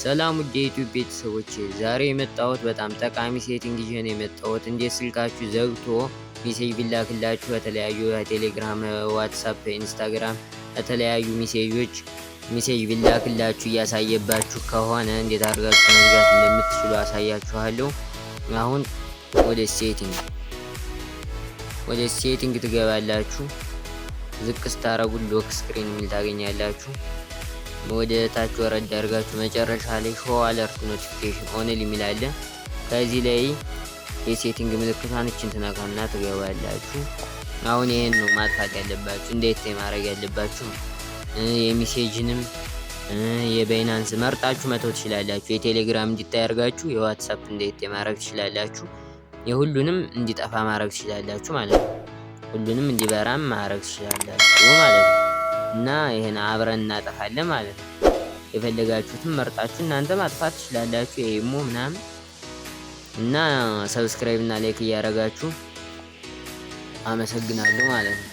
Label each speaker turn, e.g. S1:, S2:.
S1: ሰላም ውድ የዩቲዩብ ቤተሰቦቼ፣ ዛሬ የመጣሁት በጣም ጠቃሚ setting ይዤ ነው የመጣሁት። እንዴት ስልካችሁ ዘግቶ message ቢላክላችሁ በተለያዩ ቴሌግራም፣ ዋትሳፕ፣ ኢንስታግራም በተለያዩ message ኦች message ቢላክላችሁ እያሳየባችሁ ከሆነ እንዴት አድርጋችሁ መዝጋት እንደምትችሉ አሳያችኋለሁ። አሁን ወደ setting ትገባላችሁ። ዝቅ ስታረጉ lock screen የሚል ታገኛላችሁ። ወደ ታች ወረድ አድርጋችሁ መጨረሻ ላይ show alert notification only የሚል አለ። ከዚህ ላይ የ setting ምልክቷን እችን ትነካና ትገባላችሁ። አሁን ይሄን ነው ማጥፋት ያለባችሁ፣ እንዴት ማድረግ ያለባችሁ። የ message ንም የባይናንስ መርጣችሁ መተው ትችላላችሁ። የቴሌግራም እንዲታይ አድርጋችሁ የዋትሳፕ እንዴት ማድረግ ትችላላችሁ። የሁሉንም እንዲጠፋ ማድረግ ትችላላችሁ ማለት ነው። ሁሉንም እንዲበራም ማድረግ ትችላላችሁ ማለት ነው። እና ይሄን አብረን እናጠፋለን ማለት ነው። የፈለጋችሁትን መርጣችሁ እናንተ ማጥፋት ትችላላችሁ። የኢሞ ምናምን እና subscribe እና like እያደረጋችሁ አመሰግናለሁ ማለት ነው።